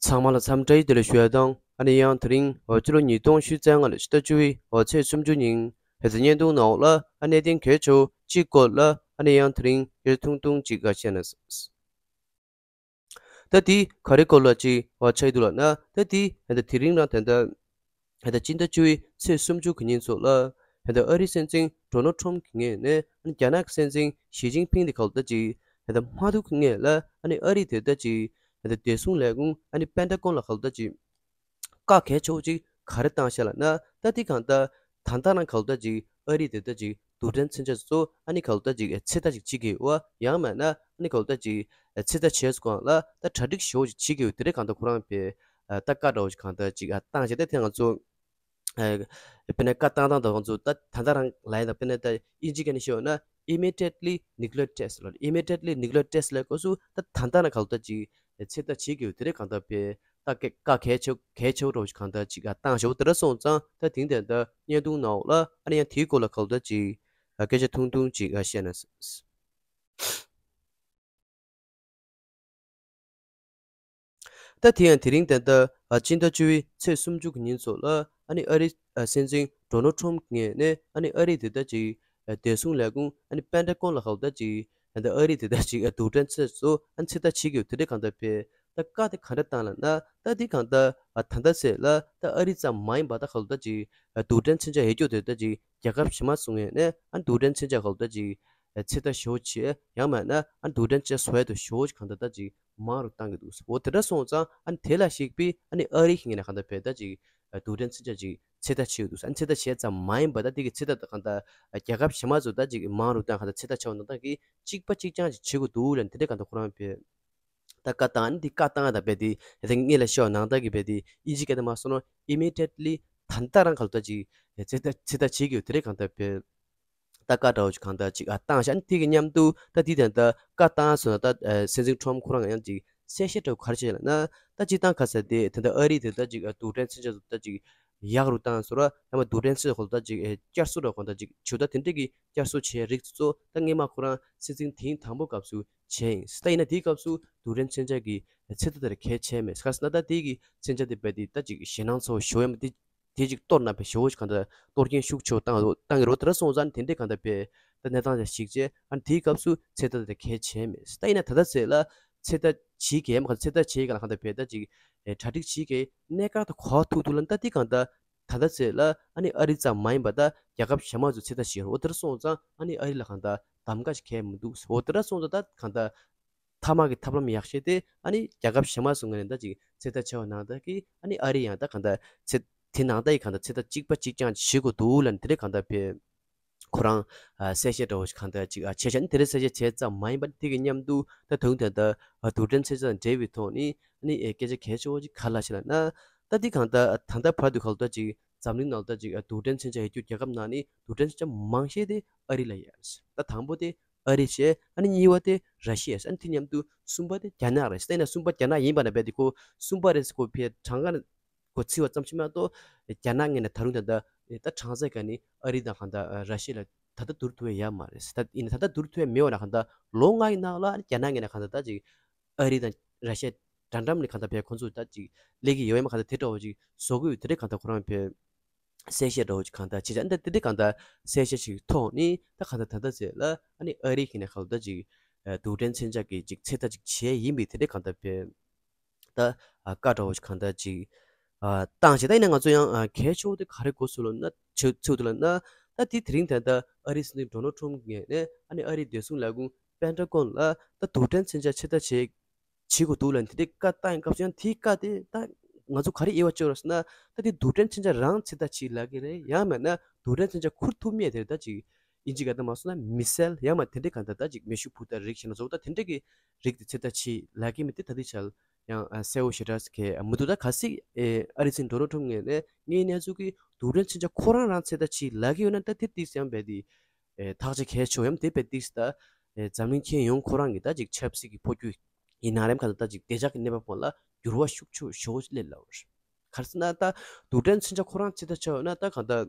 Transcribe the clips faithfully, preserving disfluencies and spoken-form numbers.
ཚང་མ་ལ་འཚམས་འདྲི་བདེ་ལེགས་ཞུ་ཡ་དང་། ཨ་ནི་ཡང་དེ་རིང་འོ་སྤྱི་ལོ་ཉིས་སྟོང་ཉི་ཤུ་རྩ་ལྔ་ལོའི་ཕྱི་ཟླ་བཅུ་པའི་འོ་ཚེས་སུམ་ཅུ་ཉིན་ཧེ་ཙི་བརྙན་ཐུང་ནང་ལ་ཨ་གནད་དོན་གལ་ཆེ་བོ་གཅིག་སྐོར་ལ་ཨ་ནི་ཡང་དེ་རིང་སྐད་ཆ་ཐུང་ཐུང་ཅིག་ཨ་བཤད་ན། ད་དེ་ག་རེ་སྐོར་ལ་ཅིག་འོ་ཆགས་འདུག་ལབ་ན། ད་དེ་ཧེ་ད་དེ་རིང་རང་ད་ལྟ་ད་ལྟ་སྤྱི་ཟླ་བཅུ་པའི་ཚེས་སུམ་ཅུ་གི་ཉིན་ཚོ་ལ་ཧེ་ད་ཨ་རིའི་སྲིད་འཛིན་ཌོ་ནལ་ཊམ་གྱི་ངོས་ནས་ཨ་ནི་རྒྱ་ནག་གི་སྲིད་འཛིན་ཞི་ཅིན་ཕིང་དེ་ག་ལ་ད་ཅིག་ཧེ་ད་མ་ཐུག་གི་སྔོན་ལ་ཨ་ནི་ཨ་རི་དེ་ད་ཅིག་ཧེ་ད་བདེ་སྲུང་ལས་ཁུངས་ཨ་ནི་པེན་ཊ་གོན་ལ་ག་ལ་ད་ཅིག་བཀའ་གལ་ཆེ་བོ་ཅིག་ག་རེ་བཏང་ཤག་ལབ་ན། ད་དེ་གང་ལྟར་ད་ལྟ་རང་ག་ལ་ད་ཅིག་ཨ་རི་དེ་ད་ཅིག་རྡུལ་ཕྲན་མཚོན་ཆ་ཚོ་ཨ་ནི་ག་ལ་ད་ཅིག་ཚོད་ལྟ་ཅིག་བྱེད་ཀྱི་ཡོད། ཡང་མིན་ན་ཨ་ནི་ག་ལ་ད་ཅིག་ཚོད་ལྟ་བྱས་སོང་ལ་ད་གྲ་སྒྲིག་ཞེ་པོ་ཅིག་བྱེད་ཀྱི་ཡོད། དེ་རེད། གང་ལྟར་ཁོ་རང་པས་ད་བཀའ་འདྲ་བོ་ཞིག་གང་ལྟར་ཅིག་བཏང་བྱས། ད་དེ་ང་ཚོ་དཔེར་ན་བཀའ་བཏང་སྟངས་དང་ང་ཚོ་ད་ད་ལྟ་རང་ལ་ཡིན་ད་དཔེར་ན་ད་དབྱིན་ཇི་སྐད་ནས་བཤད་ཡོད་ན་immediately nuclear test ལ། immediately nuclear test ལ་སྐབས་སུ་ད་ད་ལྟ་ན་ག་ལ་ད་ཅིག་ཚོད་ལྟ་བྱེད་ཀྱི་ཡོད། དེ་རེད། གང་ལྟར་པས་ད་བཀའ་གལ་ཆེ་གལ་ཆེ་བོ་འདྲ་བོ་ཞིག་གང་ལྟར་ཅིག་བཏང་ཞོག་དེ་འདྲ་སོང་ཙང་ད་དེང་དེ་ད་བརྙན་ཐུང་ནང་ལ་ཨ་ནི་ཡང་དེའི་སྐོར་ལ་ག་ལ་ད་ཅིག་སྐད་ཆ་ཐུང་ཐུང་ཅིག་བཤད་ན། ད་དེ་ཡང་དེ་རིང་ད་ལྟ་ཨ་སྤྱི་ཟླ་བཅུ་པའི་ཚེས་སུམ་ཅུ་གི་ཉིན་ཚོ་ལ་ཨ་ནི་ཨ་རི་ཨ་སྲིད་འཛིན་ཌོ་ནལ་ཊམ་གྱི་ངོས་ནས་ཨ་ནི་ཨ་རི་དེ་ད་ཅིག་ཨ་བདེ་སྲུང་ལས་ཁུངས་ཨ་ནི་པེན་ཊ་གོན་ལ་ག་ལ་ད་ཅིག་ད་ལྟ་ཨ་རི་དེ་ད་ཅིག་ཨ་རྡུལ་ཕྲན་ཚོ་ཚོ་ཨ་ནི་ཚོད་ལྟ་བྱེད་ཀྱི་ཡོད། དེ་འདྲ་གང་ལྟར་པས་ད་བཀའ་དེ་ག་འདྲ་བཏང་ལབ་ན། ད་དེ་གང་ལྟར་ཨ་ད་ལྟ་ཚེ་ལ་ད་ཨ་རི་ཙམ་མ་ཡིན་པ་ད་ག་ལ་ད་ཅིག་ཨ་རྡུལ་ཕྲན་མཚོན་ཆ་ཡོད་རྒྱུ་དེ་ད་ཅིག་རྒྱལ་ཁབ་གཞན་མ་ཚོ་ངོས་ནས་ཨ་ནི་རྡུལ་ཕྲན་མཚོན་ཆ་ག་ལ་ད་ཅིག་ཚོད་ལྟ་ཞེ་པོ་བྱས། ཡང་མིན་ན་ཨ་ནི་རྡུལ་ཕྲན་ཅིག་བཟོ་ཡ་དེ་ཞེ་པོ་ཅིག་གང་ལྟར་ད་ཅིག་མང་རུ་བཏང་གི་འདུག་འོ་དེ་འདྲ་སོང་ཙང་ཨ་ནི་དེ་ལ་གཞིགས་པའི་ཨ་ནི་ཨ་རི་གི་ངོས་ནས་གང་ལྟར་བས་ད་ཅིག་རྡུལ་ཕྲན་མཚོན་ཆ་ཅིག་ཚོད་ལྟ་བྱེད་ཀྱི་འདུག་ཨ་ནི་ཚོད་ལྟ་བྱས་ཙམ་མ་ཡིན་པ་ད་དེ་གི་ཚོད་ལྟ་ད་གང་ལྟར་རྒྱལ་ཁབ་གཞན་མ་ཚོ་ད་ཅིག་མང་རུ་བཏང་། གང་ལྟར་ཚོད་ལྟ་བྱས་པ་ན་ད་གི་གཅིག་པ་གཅིག་རྐྱང་ཅིག་བྱེད་དགོས་འདུག་ལབ་ནས་དེ་འདྲ་གང་ལྟར་ཁོ་རང་བས་ད་བཀའ་བཏང་། ཨ་ནི་དེ་བཀའ་བཏང་ཡ་ད་བས་དེ་ཡ་ད་ངས་ལ་ཤོག་ནང་ད་གི་བས་དེ་དབྱིན་ཇི་སྐད་དུ་མ་སོང་ན་immediately ད་ལྟ་རང་ག་ལ་ད་ཅིག་ཚོད་ལྟ་ཚོད་ལྟ་བྱེད་ཀྱི་ཡོད། དེ་འདྲ་གང་ལྟར་བས། ད་བཀའ་འདྲ་བོ་ཅིག་གང་ལྟར་ཅིག་ཨ་བཏང་ཤག་ཨ་ནི་དེ་གི་མཉམ་དུ་ད་དེ་དེ་ད་བཀའ་བཏང་སོང་ན་ད་ཨ་སྲིད་འཛིན་ཊམ་ཁོ་རང་ཡང་ཅིག་གསལ་བཤད་འདྲ་བོ་ག་རེ་བྱས་ལབ་ན། ད་སྤྱིར་བཏང་ག་ས་དེ་དེ་འདྲ་ཨ་རི་དེ་ད་ཅིག་ཨ་རྡུལ་ཕྲན་མཚོན་ཆ་ད་ཅིག་ཡག་རུ་བཏང་སོང་ར། ཡང་མ་རྡུལ་ཕྲན་མཚོན་ཆ་ཁོ་ད་ཅིག་ཨེ་བསྐྱར་གསོ་འདྲ་གང་ལྟར་ཅིག་བྱུང་། ད་དེ་འདྲ་གི་བསྐྱར་གསོ་བྱས་རིགས་ཚོ་ད་སྔས་མ་ཁོ་རང་སྲིད་འཛིན་དེའི་དང་པོ་སྐབས་སུ་བྱས་ཡིན། ད་ཡིན་ན་དེའི་སྐབས་སུ་རྡུལ་ཕྲན་མཚོན་ཆ་གི་ཚོད་ལྟ་དེར་གལ་ཆེ་མེད། ག་ས་ན་ད་དེ་གི་མཚོན་ཆ་དེ་རྦད་དེ་ད་ཅིག་ཞེད་སྣང་ཚ་བོ་ཞེ་པོ་ཡོད་མ་དེ། དེ་ཅིག་གཏོར་ན་པའི་ཞེ་པོ་ཅིག་གང་ལྟར་གཏོར་སྐྱོན་ཤུགས་ཆེ་བོ་བཏང་བཏང་གི་རོ། དེ་འདྲ་སོང་ཙང་དེ་འདྲའི་གང་ལྟར་པའི་ད་གནས་སྟངས་ཅིག་ཞིག་བྱས། ཨ་ནི་དེའི་སྐབས་སུ་ཚོད་ལྟ་དེ་གལ་ཆེ་མེད། ད་ཡིན་ན་ད་ལྟ་ཚེ་ལ་ཚོད་ལྟ་བྱེད་མཁན་མ་ག་ཚོད་ལྟ་བྱེད་མཁན་ལ་གང་ལྟར་པའི་ད་ཅིག་ཨེ་གྲ་སྒྲིག་བྱེད་མཁན་གནས་སྐབས་དུ་གོ་བ་ཐུག་འདུག་ལབ་ན། ད་དེ་གང་ལྟར་ད་ལྟ་ཚེ་ལ་ཨ་ནི་ཨ་རི་ཙམ་མ་ཡིན་པ་ད་རྒྱལ་ཁབ་གཞན་མ་ཚོ་ཚོད་ལྟ་བྱེད་རོ། དེ་འདྲ་སོང་ཙང་ཨ་ནི་ཨ་རི་ལ་གང་ལྟར་གདམ་ག་ཞིག་གལ་མི་འདུག་འོ་དེ་འདྲ་སོང་ཙང་ད་གང་ལྟར་མཐའ་མ་གི་ཐབས་ལམ་ཡག་ཤོས་དེ་ཨ་ནི་རྒྱལ་ཁབ་གཞན་མ་ཚོ་ངོས་ནས་ད་ཅིག་ཚོད་ལྟ་བྱས་པ་ནང་ལྟར་གྱི་ཨ་ནི་ཨ་རི་ཡང་ད་གང་ལྟར་ཚེ་དེ་ནང་ལྟར་གྱི་གང་ལྟར་ཚོད་ལྟ་གཅིག་པ་གཅིག་རྐྱང་བྱེད་དགོས་འདུག་ལབ་ནས་དེ་འདྲའི་གང་ལྟར་པའི་ཁོ་རང་ཨ་གསལ་བཤད་འདྲ་བོ་ཞིག་གང་ལྟར་ཅིག་ཨ་བྱས་ཤག་ཨ་ནི་དེ་འདྲའི་གསལ་བཤད་བྱས་ཙམ་མ་ཡིན་པར་དེ་གི་མཉམ་དུ་ད་དུང་ད་ལྟ་ཨ་རྡུལ་ཕྲན་མཚོན་ཆ་དང་འབྲེལ་བའི་ཐོག་ནས་ཨ་ནི་ཨེ་སྐད་ཆ་གལ་ཆེ་བོ་ཅིག་ག་རེ་ལབ་ཤག་ལབ་ན། ད་འདི་གང་ལྟར་ད་ལྟ་བར་དུ་གང་ལྟར་ཅིག་འཛམ་གླིང་ནང་ལ་ད་ཅིག་ཨ་རྡུལ་ཕྲན་མཚོན་ཆ་ཡོད་རྒྱུ་རྒྱལ་ཁབ་ནང་ནས་རྡུལ་ཕྲན་མཚོན་ཆ་མང་ཤོས་དེ་ཨ་རི་ལ་ཡོད་རེད། ད་དང་པོ་དེ་ཨ་རི་བྱས། ཨ་ནི་གཉིས་པ་དེ་ར་ཤི་ཡ་རེད། ཨ་ནི་དེ་མཉམ་དུ་གསུམ་པ་དེ་རྒྱ་ནག་རེད། ད་ཡིན་ན་གསུམ་པ་རྒྱ་ནག་ཡིན་པ་ན་རྦད་དེ་ཁོ་གསུམ་པ་རེད་ཟེར་ཁོ་ཕའི་གྲངས་ཀ་ཁོ་བརྩི་བ་ཙམ་ཞིག་མ་གཏོགས། རྒྱ་ནག་ངོས་ནས་ད་རུང་ད་ལྟ་ད་གྲངས་ཚད་ག་ནི་ཨ་རི་དང་གང་ལྟར་ར་ཤི་ཡ་ལ་ད་ལྟ་བསྡུར་ཐུབ་ཡ་ཡོད་མ་རེད། ད་ཡིན་ན་ད་ལྟ་བསྡུར་ཐུབ་ཡ་མེད་པ་ན་གང་ལྟར་ལོ་ལྔ་ཡི་ནང་ལ་རྒྱ་ནག་ངོས་ནས་གང་ལྟར་ད་ཅིག་ཨ་རི་དང་ར་ཤི་ཡ་འདྲ་འདྲ་མིན་གང་ལྟར་ཕའི་ཁོང་ཚོ་ད་ཅིག་སླེབས་ཀྱི་ཡོད་མ་གང་ལྟར་དེ་འདྲ་བོ་ཅིག་བཟོ་གི་ཡོད། དེ་འདྲ་གང་ལྟར་ཁོ་རང་ཕའི་གསལ་བཤད་འདྲ་བོ་ཅིག་གང་ལྟར་བྱས་ཙང་། ད་དེ་འདྲ་གང་ལྟར་གསལ་བཤད་ཅིག་ཐོག་ནས་ད་གང་ལྟར་ད་ལྟ་ཚེ་ལ་ཨ་ནི་ཨ་རི་གི་ནས་གང་ལྟར་ཅིག་རྡུལ་ཕྲན་མཚོན་ཆ་གི་ཅིག་ཚོད་ལྟ་ཅིག་བྱས་ཡིན་པའི་དེ་འདྲ་གང་ལྟར་ཕའི་ད་བཀའ་འདྲ་བོ་ཅིག་གང་ལྟར་ཅིག་བཏང་བྱས། ད་ཡིན་ན་ང་ཚོ་ཡང་གལ་ཆེ་བོ་དེ་ག་རེ་གོ་སོང་ལབ་ན། ཆེ་ཆེ་བོ་དེ་ལབ་ན། ད་དེ་དེ་རིང་ད་ལྟ་ཨ་རིའི་སྲིད་འཛིན་ཌོ་ནལ་ཊམ་ངོས་ནས་ཨ་ནི་ཨ་རིའི་བདེ་སྲུང་ལས་ཁུངས་པེན་ཊ་གོན་ལ་ད་རྡུལ་ཕྲན་མཚོན་ཆ་ཚོད་ལྟ་བྱེད་བྱེད་དགོས་འདུག་ལབ་ནས་དེ་འདྲའི་བཀའ་བཏང་ཡིན་སྐབས་སུ། ཡང་དེའི་བཀའ་དེ་ད་ང་ཚོ་ག་རེ་དབྱེ་བ་ཕྱེ་རོགས་ཟེར་ན། ད་དེ་རྡུལ་ཕྲན་མཚོན་ཆ་རང་ཚོད་ལྟ་བྱེད་ལབ་ཀྱི་རེད། ཡང་མིན་ན་རྡུལ་ཕྲན་མཚོན་ཆ་ཁུར་ཐུབ་མེད་དེ་ད་ཅིག་དབྱིན་ཇི་སྐད་དུ་མ་སོང་ན་མི་སེལ་ཡང་མ་དེ་འདྲའི་གང་ལྟར་ད་ཅིག་མེ་ཤུགས་འཕུར་མདའ་རིགས་ཤིག་ན་ཚོ་ད་དེ་འདྲའི་གི་རིགས་དེ་ཚོད་ལྟ་བྱེད་ལབ་ཀྱི་མེད་དེ། ད་དེ་ཆ་ཡང་གསལ་བོ་ཞེ་དྲག་གི་མི་འདུག་ད་གལ་སྲིད་ཨ་རིའི་སྲིད་འཛིན་ཌོ་ནལ་ཊམ་ངོས་ནས་དངོས་གནས་ཚུལ་གྱི་རྡུལ་ཕྲན་མཚོན་ཆ་ཁོ་རང་རང་ཚོད་ལྟ་བྱེད་ལབ་ཀྱི་ཡོད་ན། ད་དེ་ཏིག་ཙམ་ཡང་རྦད་དེ་ཐག་གཅོད་གལ་ཆེ་བོ་ཡང་དེ་རྦད་ཏིག་ཙམ་ད་འཛམ་གླིང་ཁྱོན་ཡོངས་ཁོ་རང་གི་ད་ཅིག་ཆབ་སྲིད་ཀྱི་འཕོ་འགྱུར་ཡིན་ན་རེད། གང་ལྟར་ད་ཅིག་བདེ་འཇགས་ཀྱི་གནས་བབ་སྒང་ལ་འགྱུར་བ་ཤུགས་ཆེ་ཤོས་སླེབས་ལབ་པ་རེད། ག་རེ་ཟེར་ན་ད་རྡུལ་ཕྲན་མཚོན་ཆ་ཁོ་རང་ཚོད་ལྟ་བྱས་ཡོད་ན་ད་གང་ལྟར་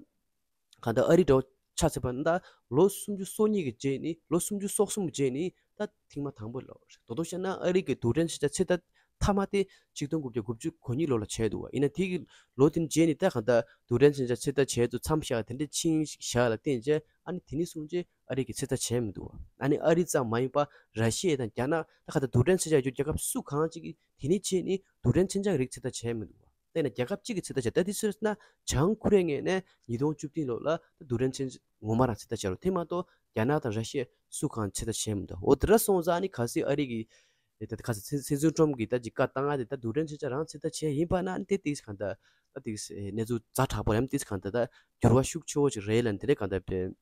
གང་ལྟར་ཨ་རི་འདྲ་བོ་ཆ་བཞག་པ་ན་ད་ལོ་སུམ་ཅུ་སོ་གཉིས་ཀྱི་རྗེས་ནས། ལོ་སུམ་ཅུ་སོ་གསུམ་གྱི་རྗེས་ནས་ད་ཐེངས་མ་དང་པོ་ལབ་པ་རེད། མདོར་བསྡུས་བཤད་ན་ཨ་རི་གི་རྡུལ་ཕྲན་མཚོན་ཆ་ཚོད་ལྟ་ མཐའ་མ་དེ་ཆིག་སྟོང་དགུ་བརྒྱ་དགུ་བཅུ་གོ་གཉིས་ལོ་ལ་བྱས་འདུག་བ། ཡིན་ན་དེ་གི་ལོ་དེ་ནས་རྗེས་ནས་ད་གང་ལྟར་རྡུལ་ཕྲན་མཚོན་ཆ་ཚོད་ལྟ་བྱས་ཚུལ་མཚམས་བཞག་དེ་འདྲའི་ཆིངས་ཤིག་བཞག་ལ་བརྟེན་རྗེས། ཨ་ནི་དེ་ནས་བཟུང་རྗེས་ཨ་རི་གིས་ཚོད་ལྟ་བྱས་མི་འདུག་བ། ཨ་ནི་ཨ་རི་ཙམ་མ་ཡིན་པར་ར་ཤི་ཡ་དང་རྒྱ་ནག་ད་གང་ལྟར་རྡུལ་ཕྲན་མཚོན་ཆ་ཡོད་རྒྱུ་རྒྱལ་ཁབ་སུ་གང་ཅིག་གིས་དེ་ནས་རྗེས་ནས་རྡུལ་ཕྲན་མཚོན་ཆ་གི་རིགས་ཚོད་ལྟ་བྱས་མི་འདུག་བ། དེས་ན་རྒྱལ་ཁབ་གཅིག་གིས་ཚོད་ལྟ་བྱས། ད་དེ་ཚོད་ན་བྱང་ཀོ་རི་ཡའི་ངོས་ནས་ཉིས་སྟོང་བཅུ་བདུན་ལོ་ལ་ད་རྡུལ་ཕྲན་མཚོན་ཆ་ངོ་མ་རང་ཚོད་ལྟ་བྱས་རོ། དེ་མ་གཏོགས་རྒྱ་ནག་དང་ར་ཤི་ཡ་སུ་གང་ཚོད་ལྟ་བྱས་མི་འདུག་འོ་དེ་འདྲ་སོང་ཙང་ཨ་ནི་གལ་སྲིད་ཨ་རི་གིས་ད་གལ་སྲིད་སྲིད་འཛིན་ཊམ་གྱིས་ད་ཅིག་བཀའ་བཏང་ཡ་དེ་ད་རྡུལ་ཕྲན་མཚོན་ཆ་རང་ཚོད་ལྟ་བྱས་ཡིན་པ་ན་ཨ་ནི་དེ་ཏིག་གང་ལྟར་ད་ཏིག་གནས་ཚུལ་ཛ་དྲག་པོ་རེད། ཨ་ནི་ཏིག་གང་ལྟར་ད་འགྱུར་བ་ཤུགས་ཆེ་བོ་ཅིག་རེད་ལབ་ནས་དེ་འདྲ་གང་ལྟར་དཔེ།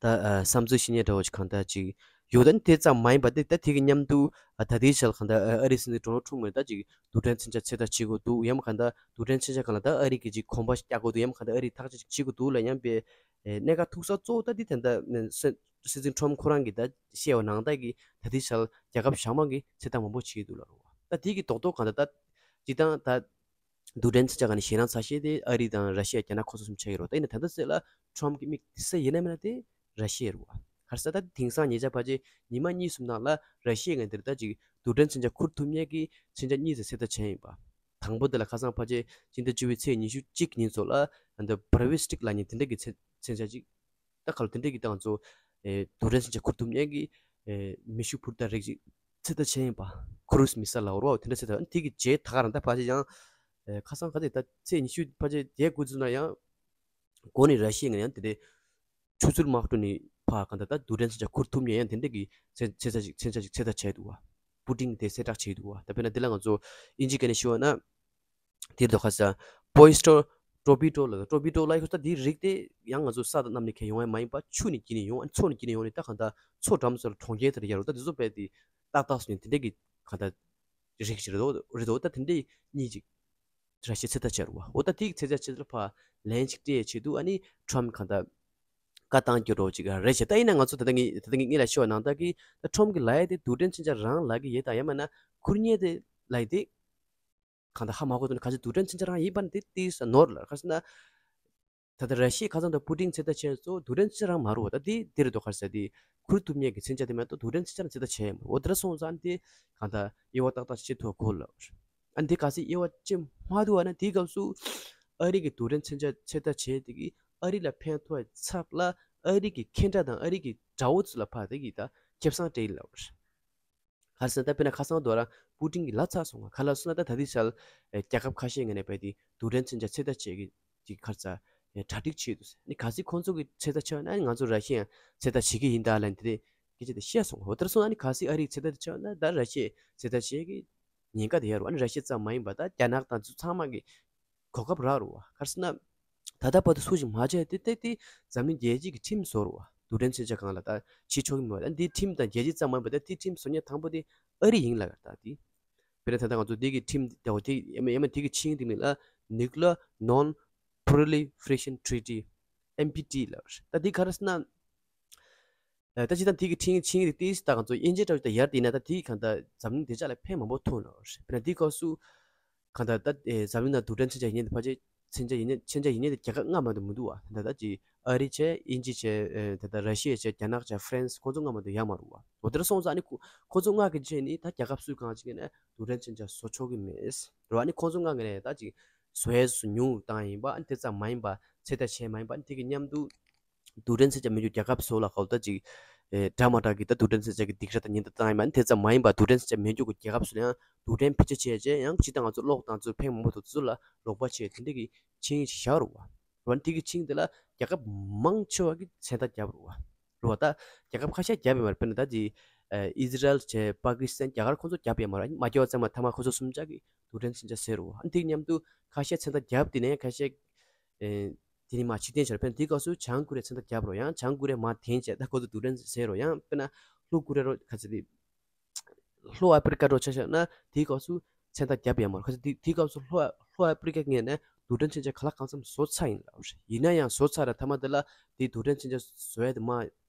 ད་ཨ་བསམ་ཚུལ་བཤད་མཁན་འདྲ་བོ་ཅིག་གང་ལྟར་ཅིག་ཡོད། ད་ནི་དེ་ཙམ་མ་ཡིན་པ་དེ་ད་དེ་གི་མཉམ་དུ་ཨ་ད་ལྟའི་ཆར་གང་ལྟར་ཨ་ཨ་རིའི་སྲིད་འཛིན་ཌོ་ནལ་ཊམ་ངོས་ནས་ད་ཅིག་རྡུལ་ཕྲན་མཚོན་ཆ་ཚོད་ལྟ་བྱེད་དགོས་འདུག་ཡང་མིན་གང་ལྟར་རྡུལ་ཕྲན་མཚོན་ཆ་སྒང་ལ་ད་ཨ་རི་གིས་ཅིག་གོམ་པ་རྒྱག་དགོས་འདུག་ཡང་མིན་གང་ལྟར་ཨ་རིས་ཐག་གཅོད་ཅིག་བྱེད་དགོས་འདུག་ལབ་ཡང་པའི་ཨེ་གནད་འགག་ཐུག་ས་གཙོ་བོ་ད་དེ་ད་ལྟ་སྲིད་སྲིད་འཛིན་ཊམ་ཁོ་རང་གིས་ད་བཤད་པ་ནང་ལྟར་གྱི་ད་ལྟའི་ཆར་རྒྱལ་ཁབ་གཞན་མང་གིས་ཚོད་ལྟ་མང་པོ་བྱེད་ཀྱི་འདུག་ལབ་རེད་བ། ད་དེ་གི་རྡོག་རྡོག་གང་ལྟར་ད་སྤྱིར་བཏང་ད། རྡུལ་ཕྲན་མཚོན་ཆ་ག་ནས་ཞེད་སྣང་ཚ་ཤོས་དེ་ཨ་རི་དང་ར་ཤི་ཡ་རྒྱ་ནག་ཁོ་ཚོ་གསུམ་ཆགས་ཀྱི་རེད་བ། ད་ཡིན་ན་ད་ལྟ་ཟེར་ལ་ཊམ་གྱི་མིག་དེ་སུ་ཡིན་ན་མིན་ན་དེ་ར་ཤི་ཡ་རེད་བ། ག་རེ་ཟེར་ད་དེང་སང་ཉེ་ཆར་ཕལ་ཆེར་ཉི་མ་གཉིས་གསུམ་ནང་ལ་ར་ཤི་ཡ་ངོས་འདིར་ད་ཅིག་རྡུལ་ཕྲན་མཚོན་ཆ་ཁུར་ཐུབ་མཁན་གྱི་མཚོན་ཆ་གཉིས་ཙམ་ཚོད་ལྟ་བྱས་ཡིན་པ། དང་པོ་དེ་ལ་ཁ་སང་ཕལ་ཆེར་སྤྱི་ཟླ་བཅུ་པའི་ཚེས་ཉི་ཤུ་གཅིག་ཉིན་ཚོ་ལ་འདི་བྷ་ར་བི་སི་ཊིག་ལབ་མཁན་དེ་འདྲ་གི་མཚོན་མཚོན་ཆ་ཅིག་ད་ག་ལ་དེ་འདྲ་གི་ད་ང་ཚོ་ཨེ་རྡུལ་ཕྲན་མཚོན་ཆ་ཁུར་ཐུབ་མཁན་གྱི་ཨེ་མེ་ཤུགས་འཕུར་མདའ་རིགས་ཅིག་ཚོད་ལྟ་བྱས་ཡིན་པ། ཁུ་རུ་སི་མི་སེལ་ལབ་རོ། དེ་འདྲ་ཚོད་ལྟ་དེ་གི་རྗེས་ད་ག་རང་ད་ཕལ་ཆེར་ཡང་ཨེ་ཁ་སང་ག་ཚོད་ད་ཚེས་ཉི་ཤུ་ཕལ་ཆེར་བརྒྱད་དགུ་ཚོད་ན་ཡང་འགོ་ནས་ར་ཤི་ཡ་ངོས་ནས་ཡང་དེ་འདྲའི་ཆུ་ཚོད་མ་འགྲོ་ནས་ཕར་གང་ལྟར་ད་རྡུལ་ཕྲན་མཚོན་ཆ་ཁུར་ཐུབ་མཁན་ཡང་དེ་འདྲ་གི་མཚོན་མཚོན་ཆ་ཅིག་མཚོན་ཆ་ཅིག་ཚོད་ལྟ་བྱས་འདུག་བ། པུ་ཊིན་དེ་གསལ་བསྒྲགས་བྱས་འདུག་བ། ད་དཔེར་ན་འདི་ལ་ང་ཚོ་དབྱིན་ཇི་སྐད་ནས་ཞུ་བ་ན། དེར་དུ་ཁ་ས་པོ་ཡིས་ཊོ་ཊོ་པི་ཊོ་ལ་ཊོ་པི་ཊོ་ལ་ཡོད་ད། དེའི་རིགས་དེ་ཡང་ང་ཚོ་ས་དང་གནམ་ནས་ཁྱེར་ཡོང་བ་མ་ཡིན་པ་ཆུ་ནས་འཁྱེར་ནས་ཡོང་། ཨ་ནི་མཚོ་ནས་འཁྱེར་ནས་ཡོང་ནས་ད་གང་ལྟར་མཚོ་འགྲམ་ཚོ་ལ་གྲོང་ཁྱེར་དེར་ཡར་རོ། ད་དེ་ཚོ་བས་དེ་ཏག་ཏག་སོང་ནས་དེ་འདྲས་ཀྱི་གང་ལྟར་རིགས་ཤིག་རེད་དོ་རེད་དོ། ད་དེ་འདྲས་གཉིས་ཅིག་ར་ཤི་ཡས་ཚོད་ལྟ་བྱས་རོ་བ། འོ་ད་དེ་གི་ཚོད་ལྟ་བྱེད་ཚུལ་ཕར་ལན་ཅིག་སྤྲད་ཆེད་དུ་ཨ་ནི་ཊམ་གང་ལྟར་བཀའ་བཏང་རྒྱུ་རོ་ཅིག་རེད་ཤག་ད་ཡིན་ན་ང་ཚོ་ད་ལྟ་ངས་ད་ལྟ་ངས་ངས་ལ་ཤོད་པ་ནང་ལྟར་གྱི་ད་ཊམ་གི་ལབ་ཡ་དེ་རྡུལ་ཕྲན་མཚོན་ཆ་རང་ལབ་ཀྱི་ཡོད་དང་ཡང་མིན་ན་ཁུར་མཁན་དེ་ལབ་ཡ་དེ། གང་ལྟར་ཧ་མ་གོ་དུས་ནས་ག་ཚོད་རྡུལ་ཕྲན་མཚོན་ཆ་རང་ཡིན་པ་ནི་དེ་ཏིས་ནོར་ལ་ག་ཟེར་ན། ད་ལྟ་ར་ཤི་ཡ་ཁ་སང་དང་པུ་ཏིན་ཚོད་ལྟ་བྱས་ཚོ་རྡུལ་ཕྲན་མཚོན་ཆ་རང་མ་རུ་བ། ད་དེ་དེ་རེད་དོ། ག་རེ་ཟེར་དེ་ཁུར་ཐུབ་མཁན་གྱི་མཚོན་ཆ་དེ་མེད་དོ། རྡུལ་ཕྲན་མཚོན་ཆ་རང་ཚོད་ལྟ་བྱས་ཡོད་མ་རུ། འོ་དེ་འདྲ་སོང་ཙང་དེ་གང་ལྟར་དབྱེ་བ་ཏག་ཏག་བྱེད་ཐུབ་དགོས་ལ། ཨ་ནི་དེ་ག་ཚོད་དབྱེ་བ་ཕྱེ་མ་ཐུབ་བ་ན་དེའི་སྐབས་སུ་ཨ་རི་གི་རྡུལ་ཕྲན་མཚོན་ཆ་ཚོད་ལྟ་བྱས་དེ་གིས་ཨ་རི་ལ་ཕན་ཐོགས་ཡ་ཚབ་ལ་ཨ་རི་གི་ཁེ་དྲག་དང་ཨ་རི་གི་དགྲ་བོ་ཚོ་ལ་ཕར་དེ་གིས་ད་ཁེ་བཟང་སྤྲད་ཡིན་ལ། ག་རེ་ཟེར་ན་ད་དཔེར་ན་ཁ་སང་དོ་ར་པུ་ཏིན་གྱིས་ལབ་ཚར་སོང་ང་། ག་ལབ་སོང་ན་ད་ད་ལྟའི་ཆར་ཨེ་རྒྱལ་ཁབ་ཁ་ཤས་ངོས་ནས་བས་དེ་རྡུལ་ཕྲན་མཚོན་ཆ་ཚོད་ལྟ་བྱེད་ཀྱི་ཅིག་ག་རེ་ཟེར་ཨེ་གྲ་སྒྲིག་བྱེད་འདུག་ཟེར། ནི་གལ་སྲིད་ཁོང་ཚོ་གིས་ཚོད་ལྟ་བྱས་ན་ང་ཚོ་ར་ཤི་ཡས་ཚོད་ལྟ་བྱེད་ཀྱི་ཡིན་ད་ལབ་དེ་རེད་སྐད་ཆ་དེ་བཤད་སོང་ང་། འོ་དེར་སོང་ན་ནི་གལ་སྲིད་ཨ་རིས་ཚོད་ལྟ་བྱས་ན་ད་ར་ཤི་ཡས་ཚོད་ལྟ་བྱེད་ཀྱི་ཉེན་ཁ་དེ་ཡོད་རེད་བ། ཨ་ནི་ར་ཤི་ཡ་ཙམ་མ་ཡིན་པ་ད་རྒྱ་ནག་དང་ཚོ་ཚང་མ་གི་གོ་སྐབས་རག་རུ་བ། ག་རེ་ཟེར་ན། ད་ལྟ་བར་དུ་སུ་ཞིག་མ་བྱས་ཏེ་ཏེ་ཏེ་འཛམ་གླིང་རྒྱལ་སྤྱི་གི་ཁྲིམས་བཟོ་རུ་བ། རྡུལ་ཕྲན་མཚོན་ཆ་སྒང་ལ་ད་བྱེད་ཆོག་གི་མེད་བ། ད་འདི་ཁྲིམས་དང་རྒྱལ་སྤྱི་ཙམ་མ་ཡིན་པ་ད་དེ་ཁྲིམས་བཟོ་མཁན་དང་པོ་དེ་ཨ་རི་ཡིན་ལ་ད་དེ། དཔེར་ན་ད་ལྟ་ང་ཚོ་འདི་གི་ཁྲིམས་དེ་འོ་དེ་ཡ་མ་ཡ་མ་དེ་གི་ཆིངས་དེ་མིང་ལ་Nuclear Non-Proliferation Treaty། ཨེན་པི་ཊི་ལ། ད་འདི་ག་རེ་ཟེར་ན། ད་ཅི་ད་དེ་གི་ཁྲིམས་ཆིངས་དེ་ཏིས་ད་ང་ཚོ་དབྱིན་ཇི་འདྲ་བོ་ད་ཡར་དེ་ན་ད་དེ་གང་ད་འཛམ་གླིང་བདེ་འཇགས་ལ་ཕན་མང་པོ་ཐོགས་ནོ། དཔེར་ན་དེའི་སྐབས་སུ་གང་ད་ད་འཛམ་གླིང་ནང་རྡུལ་ཕྲན་མཚོན་ཆ་ཡིན་ནི་ཕལ་ཆེར་མཚོན་ཆ་ཡིན་ནི་མཚོན་ཆ་ཡིན་ནི་དེ་རྒྱལ་ཁབ་ལྔ་མ་གཏོགས་མི་འདུག་བ། ད་ད་ཅི་ཨ་རི་བྱས་དབྱིན་ཇི་བྱས་ད་ད་ར་ཤི་ཡ་བྱས་རྒྱ་ནག་བྱས་ཧྥ་རན་སི་ཁོང་ཚོ་ལྔ་མ་གཏོགས་ཡོད་མ་རུ་བ། འོ་དེར་སོང་ཙང་ནི་ཁོ་ཁོང་ཚོ་ལྔ་གི་བྱས་ནི་ད་རྒྱལ་ཁབ་སུ་གང་ཅིག་ནས་རྡུལ་ཕྲན་མཚོན་ཆ་བཟོ་ཆོག་གི་མེད་རུ་བ། ནི་ཁོང་ཚོ་ལྔ་གི་ནས་ད་ཅི་བཟོ་ཡས་སུ་ཉུང་བཏང་ཡིན་པ། ཨ་ནི་དེ་ཙམ་མ་ཡིན་པ་ཚོད་ལྟ་བྱས་མ་ཡིན་པ། ཨ་ནི་དེ་གི་མཉམ་དུ་རྡུལ་ཕྲན་མཚོན་ཆ་མེད་རྒྱུ་རྒྱལ་ཁབ་སོགས་ལ་གོ་ད་ཅིག་ཨེ་འདྲ་མ་འདྲ་གི་ད་རྡུལ་ཕྲན་མཚོན་ཆ་གི་སྡིགས་ར་དང་ཉེན་བརྡ་བཏང་ཡིན་པ། ཨ་ནི་དེ་ཙམ་མ་ཡིན་པ་རྡུལ་ཕྲན་མཚོན་ཆ་མེད་རྒྱུ་གི་རྒྱལ་ཁབ་སོགས་ལ་ཡང་རྡུལ་ཕྲན་ཕུད་ཆ་བྱས་རྗེས་ཡང་ཅི་ད་ང་ཚོ་གློག་དང་ཚོ་ཕན་མང་པོ་ཐོགས་ཚོ་ལ་རོགས་པ་བྱས་དེ་འདྲ་གི་ཆིངས་ཡིག་ཞིག་བཞག་རུ་བ། རུ་བ་དེ་གི་ཆིངས་དེ་ལ་རྒྱལ་ཁབ་མང་ཆེ་བ་གི་མཚན་རྟགས་བརྒྱབ་རུ་བ། རུ་བ་ད་རྒྱལ་ཁབ་ཁ་ཤས་བརྒྱབ་ཡོད་མ་རེད། དཔེར་ན་ད་ཅི་ཨེ་ཨི་ཟི་རལ་བྱས་པ་ཀི་སི་ཐན་རྒྱ་གར་ཁོང་ཚོ་བརྒྱབ་ཡོད་མ་རེད། མ་བརྒྱབ་པ་ཚང་མ་ཐ་མ་ཁོ་ཚོ་གསུམ་ཆ་གི་རྡུལ་ཕྲན་མཚོན་ཆ་ཟེར་རུ་བ། ཨ་ནི་དེ་གི་མཉམ་དུ་ཁ་ཤས་མཚན་རྟགས་བརྒྱབ་དེ་ནས་ཁ་ཤས་ཨེ་དེ་ནི་མ་ཕྱི་བསྟན་བྱས་རུ། དཔེར་ན་དེའི་སྐབས་སུ་བྱང་ཀོ་རི་ཡ་མཚན་རྟགས་བརྒྱབ་རུ་ཡང་བྱང་ཀོ་རི་ཡ་མ་དེན་བྱས་ད་ཁོ་ཚོ་རྡུལ་ཕྲན་ཟེར་རུ་ཡང་། དཔེར་ན་ལྷོ་ཀོ་རི་ཡ་རུ་ག་ཚོད་དེ། ལྷོ་ཨ་ཕི་རི་ཀ་འགྲོ་ཆ་བཞག་ན་དེའི་སྐབས་སུ་མཚན་རྟགས་བརྒྱབ་ཡོད་མ་རེད། ཁ་ཚ་དེ་དེའི་སྐབས་སུ་ལྷོ་ལྷོ་ཨ་ཕི་རི་ཀ་ངོས་ནས་རྡུལ་ཕྲན་མཚོན་ཆ་ག་ལ་གང་འཚམ་བཟོ་ཚར་ཡིན་ལབ་རེད། ཡིན་ན་ཡང་བཟོ་ཚར་ར་མཐའ་མ་དེ་ལ་དེའི་རྡུལ་ཕྲན་མཚོན་ཆ་བཟོ་ཡ་དེ་མ་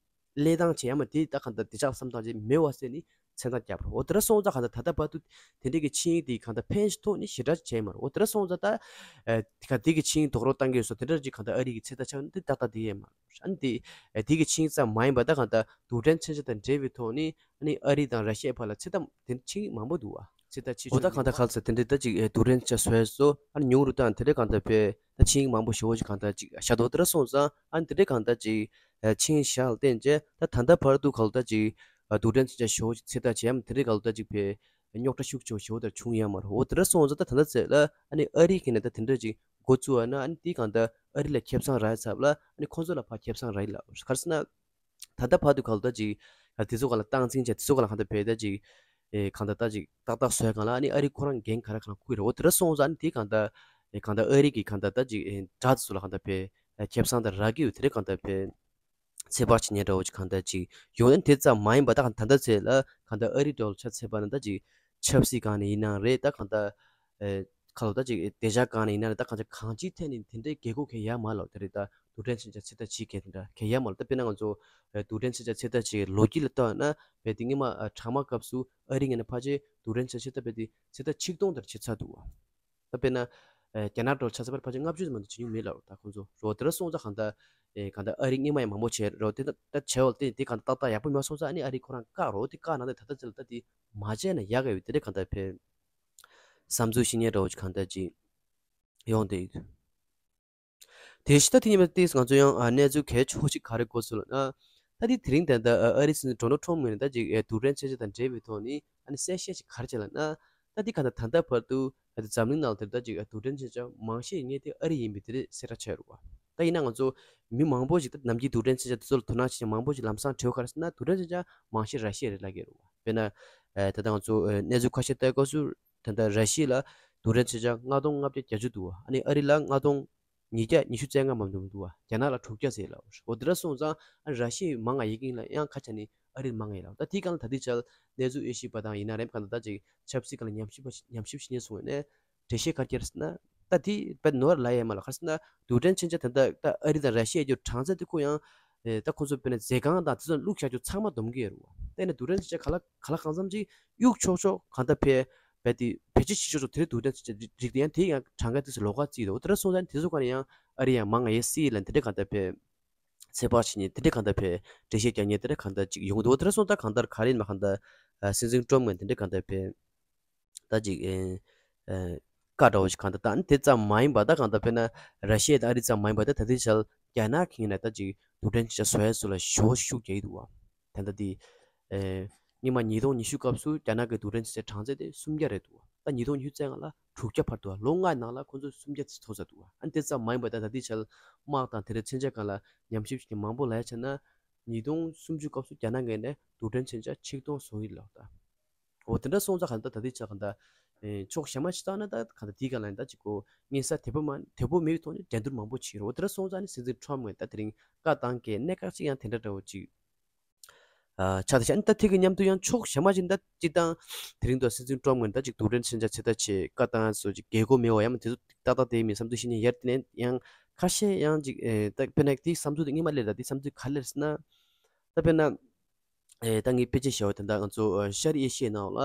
ལས་སྟངས་བྱས་ཡ་མ་དེ་ད་གང་ལྟར་དེ་ཅག་བསམ་སྟངས་བྱས་མེད་བ་ཟེར་ནས་མཚན་རྟགས་བརྒྱབ་རེད། འོ་དེ་འདྲ་སོང་ཙང་གང་ལྟར་ད་ལྟ་བར་དུ་དེ་འདྲའི་གི་ཆིངས་ཡིག་དེ་གང་ལྟར་ཕན་ཞིག་ཐོགས་ནས་ཞེ་དྲག་བྱས་མ་རེད། འོ་དེ་འདྲ་སོང་ཙང་ད་ཨ་དེ་ག་དེ་གི་ཆིངས་ཡིག་རྡོག་རོལ་བཏང་གི་ཡོད་སོ་དེ་འདྲ་ཅིག་གང་ལྟར་ཨ་རི་གི་ཚོད་ལྟ་ཆགས་ན་དེ་ཏག་ཏག་དེ་ཡས་མ་རེད། ཨ་ནི་དེ་ཨ་དེ་གི་ཆིངས་ཡིག་ཙམ་མ་ཡིན་པ་ད་གང་ལྟར་རྡུལ་ཕྲན་མཚོན་ཆ་དང་འབྲེལ་བའི་ཐོག་ནས་ཨ་ནི་ཨ་རི་དང་ར་ཤི་ཡའི་བར་ལ་ཚོད་ལྟ་དེ་ཆིངས་ཡིག་མང་པོ་འདུག་བ། ཚེ་ཐར་ཆེ་ཤོས། འོ་ད་གང་ལྟར་ག་ལ་ཟེར་དེ་འདྲའི་ད་ཅིག་ཨེ་རྡུལ་ཕྲན་ཚོན་ཆ་བཟོས་སོ། ཨ་ནི་ཉུང་རུ་བཏང་དེ་འདྲའི་གང་ལྟར་བས་ད་ཆིངས་མང་པོ་ཞེ་པོ་ཅིག་གང་ལྟར་ཅིག་བཞག་འདུག་དེ་འདྲ་སོང་ཙང་ཨ་ནི་དེ་འདྲའི་གང་ལྟར་ཅིག་ཨེ་ཆིངས་བཞག་ལ་བརྟེན་བྱས་ད་ད་ལྟ་བར་དུ་ག་ལ་ད་ཅིག་ཨ་རྡུལ་ཕྲན་ཚོན་ཆ་ཞེ་པོ་ཅིག་ཚོད་ལྟ་བྱས་ཡམ་དེ་འདྲའི་ག་ལ་ད་ཅིག་བས་རྙོག་དྲ་ཤུགས་ཆེ་བོ་ཞེ་པོ་དེ་བྱུང་ཡོད་མ་རེད། འོ་དེ་འདྲ་སོང་ཙང་ད་ད་ལྟ་ཚེ་ལ་ཨ་ནི་ཨ་རི་གིས་ནི་ད་དེ་འདྲ་ཅིག་འགོ་བཙུགས་པ་ན་ཨ་ནི་དེ་གང་ལྟར་ཨ་རི་ལ་ཁེ་བཟང་རག་ཡ་ཚབ་ལ་ཨ་ནི་ཁོང་ཚོ་ལ་ཕར་ཁེ་བཟང་རག་ཡིན་ལ་ག་རེ་ཟེར་ན། ད་ལྟ་བར་དུ་ག་ལ་ད་ཅིག་ཨ་དེ་ཚོ་ག་ལ་སྟངས་འཛིན་བྱས་དེ་ཚོ་ག་ལ་གང་ལྟར་བས་ད་ཅིག་ཨེ་གང་ལྟར་ད་ཅིག་ཏག་ཏག་བཟོས་གང་ལ་ཨ་ནི་ཨ་རི་ཁོ་རང་འགན་ག་རེ་གང་ལ་འཁུར་རེད། འོ་དེ་འདྲ་སོང་ཙང་ཨ་ནི་དེ་གང་ལྟར་ཨེ་གང་ལྟར་ཨ་རི་གི་གང་ལྟར་ད་ཅིག་ཨེ་དགྲ་དེ་ཚོ་ལ་གང་ལྟར་བས་ཨེ་ཁེ་བཟང་དེ་རག་གི་ཡོད། དེ་རེད་གང་ལྟར་བས་ཚོད་དཔག་བྱེད་མཁན་འདྲ་བོ་ཅིག་གང་ལྟར་ཅིག་ཡོང་ཡ་དེ་ཙམ་མ་ཡིན་པ་ད་གང་ད་ལྟ་ཚེ་ལ་གང་ལྟར་ཨ་རི་འདྲ་བོ་ཆ་མཚོན་པ་ན་ད་ཅིག་ཆབ་སྲིད་སྒང་ནས་ཡིན་ནའང་རེད། ད་གང་ལྟར་ཨེ་ཁ་ལོ་ད་ཅིག་བདེ་འཇགས་སྒང་ནས་ཡིན་ན་རེད། ད་གང་ཅི་གང་ཅིའི་ཐད་ནས་དེ་འདྲའི་རྒྱལ་སྒོ་གང་ཡང་ཡོད་མ་རེད་ལབ། དེ་རེད། ད་རྡུལ་ཕྲན་ཚོན་ཆ་ཚོད་ལྟ་བྱེད་མཁན་དེ་འདྲ་གང་ཡང་ཡོད་མ་རེད། ད་དཔེར་ན་ང་ཚོ་ཨེ་རྡུལ་ཕྲན་ཚོན་ཆ་ཚོད་ལྟ་བྱེད་ལོ་རྒྱུས་ལ་ལྟོས་ན་རྦད་དེ་སྔོན་མ་ཨ་གྲང་དམག་སྐབས་སུ་ཨ་རི་ངོས་ནས་ཕལ་ཆེར་རྡུལ་ཕྲན་ཚོན་ཆ་ཚོད་ལྟ་རྦད་དེ་ཚོད་ལྟ་ཆིག་སྟོང་དེར་བྱེད་ཚར་འདུག་བ། ད་དཔེར་ན་ཨེ་རྒྱ་ནག་འདྲ་བོ་ཆ་མཚོན་པ་ན་ཕལ་ཆེར་ལྔ་བཅུ་ཙམ་མ་གཏོགས་བྱེད་མྱོང་མེད་ལབ། ད་ཁོང་ཚོ་རོ་དེ་འདྲ་སོང་ཙང་གང་ལྟར་ཨེ་གང་ལྟར་ཨ་རི་སྔོན་མ་ཡང་མང་པོ་བྱས་རོ། དེ་ད་ད་བྱས་བ་དེ་དེ་གང་ལྟར་ཏག་ཏག་ཡག་པོ་མ་སོང་ཙང་ཨ་ནི་ཨ་རི་ཁོ་རང་བཀག་རོ། དེ་བཀག་ན་དེ་ད་ལྟ་ཚེ་ལ་ད་དེ་མ་བྱས་ན་ཡག་ག་ཡོད། དེ་འདྲ་གང་ལྟར་བས་བསམ་ཚུལ་བཤད་མཁན་འདྲ་བོ་ཅིག་གང་ལྟར་ཅིག་ཡོང་བསྡད་ཡོད། དེ་བཞིན་ད་དེ་ཉིན་མ་ཏིས་ང་ཚོ་ཡང་ཨ་གནས་ཚུལ་གལ་ཆེ་བོ་ཞིག་ག་རེ་གོ་སོང་ལབ་ན། ད་དེ་དེ་རིང་ད་ལྟ་ཨ་རི་སྲིད་འཛིན་ཌོ་ནལ་ཊམ་ངོས་ནས་ད་ཅིག་ཨེ་རྡུལ་ཕྲན་ཚོན་ཆ་དང་འབྲེལ་བའི་ཐོག་ནས་ཨ་ནི་གསལ་བཤད་ཅིག་ག་རེ་བྱས་ལབ་ན། ད་དེ་ག་ད་ད་ལྟ་བར་དུ་ད་དེ་འཛམ་གླིང་ནང་ལ་དེར་ད་ཅིག་ཨ་རྡུལ་ཕྲན་ཚོན་ཆ་མང་ཤོས་ཡིན་མཁན་དེ་ཨ་རི་ཡིན་པའི་དེ་རེད་གསལ་བསྒྲགས་བྱས་རེད་བ། ད་ཡིན་ན་ང་ཚོ་མི་མང་པོ་ཞིག་ད་ནམ་རྒྱུན་རྡུལ་ཕྲན་ཚོན་ཆ་དེ་ཚོ་ལ་དོ་སྣང་བྱེད་མཁན་མང་པོ་ཞིག་ལམ་སང་དྲི་བ་ག་རེ་ཟེར་ན་རྡུལ་ཕྲན་ཚོན་ཆ་མང་ཤོས་ར་ཤི་ཡ་རེད་ལབ་ཀྱི་རེད་བ། དཔེར་ན་ཨ་ད་ལྟ་ང་ཚོ་ཨ་གནས་ཚུལ་ཁ་ཤས་ལྟ་སྐབས་སུ་ད་ལྟ་ར་ཤི་ཡ་ལ་རྡུལ་ཕྲན་ཚོན་ཆ་ལྔ་སྟོང་ལྔ་བརྒྱ་བརྒྱད་ཅུ་འདུག་བ། ཨ་ནི་ཨ་རི་ལ་ལྔ་སྟོང་ཉིས་བརྒྱ་ཉི་ཤུ་རྩ་ལྔ་མ་འདུག་འདུག་བ། རྒྱ་ནག་ལ་དྲུག་བརྒྱ་ཟེར་ལབ། འོ་དེ་འདྲ་སོང་ཙང་ཨ་ར་ཤི་ཡ་མང་ང་ཡིན་གྱི་ཡིན་ལ་ཡང་ཁ་ཆ་ནི་ཨ་རི་མང་ང་ཡིན་ལབ། ད་དེའི་སྒང་ལ་ད་ལྟའི་ཆར་གནས་ཚུལ་དབྱེ་ཞིབ་པ་དང་ཡིན་ན་རེམ་གང་ད་ད་ཅིག་ཆབ་སྲིད་སྒང་ལ་ཉམས་ཞིབ་པ་ཉམས་ཞིབ་བྱེད་མཁན་སོང་ནས་འགྲེལ་བཤད་ག་རེ་བརྒྱབ་ཟེར་ན། ད་དེ་དཔེ་ནོར་ལ་ཡས་མ་ལ་ག་རེ་ཟེར་ན་རྡུལ་ཕྲན་ཚོན་ཆ་ད་ལྟ་ད་ཨ་རི་དང་ར་ཤི་ཡ་ཡོད་གྲངས་ཚད་དེ་ཁོ་ཡང་ཨེ་ད་ཁོ་ཚོ་དཔེར་ན་མཛོད་ཁང་དང་དེ་ཚོ་བླུགས་བཞག་རྒྱུ་ཚང་མ་སྡོམ་གྱི་ཡོད་རེད་བ། དེ་ནས་རྡུལ་ཕྲན་ཚོན་ཆ་ག་ལ་ག་ལ་གང་འཚམ་ཅིག་གཡུག་ཆོག་ཆོག་གང་ལྟར་ཕལ་ཕལ་དེ་བེད་སྤྱོད་བྱེད་ཆོག་ཆོག་དེ་རིགས་རྡུལ་ཕྲན་ཚོན་ཆ་རིགས་དེ་ཡང་དེ་གྲངས་ཀ་དེ་ཚོ་ལོགས་ཀ་བརྩིས་འདུག་འོ་དེ་འདྲ་སོང་ཙང་དེ་ཚོ་ག་ནས་ཡང་ཨ་རི་ཡང་མང་ང་ཡས་སྲིད་ལ་དེ་འདྲ་གང་ལྟར་ཕལ་ཚོད་དཔག་བྱེད་མཁན་དེ་འདྲ་གང་ལྟར་ཕལ་འགྲེལ་བཤད་རྒྱག་མཁན་དེ་འདྲ་གང་ལྟར་ཅིག་ཡོང་འདུག་འོ་དེ་འདྲ་སོང་ཙང་གང་ལྟར་ག་རེ་ཡིན་མ་གང་ལྟར་སྲིད་འཛིན་ཊམ་ངོས་དེ་འདྲ་གང་ལྟར་ཕལ་ད་ཅིག་ཨེ་ཨེ་བཀའ་འདྲ་བོ་ཞིག་གང་ལྟར་ད་ཨ་ནི་དེ་ཙམ་མ་ཡིན་པ་ད་གང་ལྟར་དཔེར་ན་ར་ཤི་ཡ་དང་ཨ་རི་ཙམ་མ་ཡིན་པ་ད་ད་ལྟའི་ཆར་རྒྱ་ནག་གི་ངོས་ནས་ད་ཅིག་རྡུལ་ཕྲན་ཚོན་ཆ་བཟོ་ཡ་ཚོ་ལ་ཞེ་པོ་ཤུགས་རྒྱག་གི་འདུག་བ། ད་ལྟ་དེ་ཨེ་སྔོན་མ་ཉིས་སྟོང་ཉི་ཤུ་སྐབས་སུ་རྒྱ་ནག་གི་རྡུལ་ཕྲན་ཚོན་ཆའི་གྲངས་ཚད་དེ་སུམ་བརྒྱ་རེད་འདུག་བ། ད་ཉིས་སྟོང་ཉི་ཤུ་རྩ་ལྔ་ལ་དྲུག་བརྒྱ་འཕར་འདུག་བ། ལོ་ལྔའི་ནང་ལ་ཁོང་ཚོ་སུམ་བརྒྱ་ཙམ་མཐོ་ཚར་འདུག་བ། ཨ་ནི་དེ་ཙམ་མ་ཡིན་པ་ད་ད་ལྟའི་ཆར་དམག་དང་དེ་འདྲའི་མཚོན་ཆ་སྒང་ལ་ཉམས་ཞིབ་བྱེད་མཁན་མང་པོ་ལབ་ཡ་བྱས་ན་ཉིས་སྟོང་སུམ་ཅུ་སྐབས་སུ་རྒྱ་ནག་ངོས་ནས་རྡུལ་ཕྲན་མཚོན་ཆ་ཆིག་སྟོང་བཟོ་གི་ཡོད་ལབ་ད། འོ་དེ་འདྲ་སོང་ཙང་གང་ལྟར་ད་ལྟའི་ཆར་གང་ལྟར་ཨེ་ཕྱོགས་གཞན་མ་ཞིག་བཏང་ན་ད་གང་ལྟར་དེའི་སྒང་ལ་ད་ཅིག་གོ་ངེས་ས་དེ་པོ་མ་དེ་པོ་མེད་པའི་ཐོག་ནས་འགྲན་བསྡུར་མང་པོ་བྱེད་ཀྱི་རེད། འོ་དེ་འདྲ་སོང་ཙང་ནི་སྲིད་འཛིན་ཊམ་ངོས་ད་དེ་རིང་བཀའ་བཏང་གི་གནད་འགག་ཅིག་ཡང་དེ་འདྲ་འདྲ་བོ་ཅིག་ཨ་ཆགས་བསྡད་ཤག་ཨ་ནི་ད་དེ་གི་མཉམ་དུ་ཡང་ཕྱོགས་གཞན་མ་ཞིག་ད་སྤྱིར་བཏང་དེ་རིང་དུ་སྲིད་འཛིན་ཊམ་ངོས་ད་ཅིག་རྡུལ་ཕྲན་མཚོན་ཆ་ཚོད་ལྟ་བྱེད་བཀའ་བཏང་སོགས་ཅིག་རྒྱལ་སྒོ་མེད་པ་ཡང་དེ་ཚོ་ཏག་ཏག་དེ་མིན་བསམ་ཚུལ་བཤད་མཁན་ཡར་དེ་ནས་ཡང་ཁ་ཤས་ཡང་ཅིག་ཨེ་ད་དཔེར་ན་དེའི་བསམ་ཚུལ་དེ་སྔོན་མ་སླེབས་ད་དེ་བསམ་ཚུལ་ག་རེ་སླེབས་ཟེར་ན། ད་དཔེར་ན། ཨེ་ད་ངས་དཔེ་ཆ་བཞག་པ་དེ་འདྲ་ང་ཚོ་ཨ་ཤར་ཨེ་ཤི་ཡའི་ནང་ལ་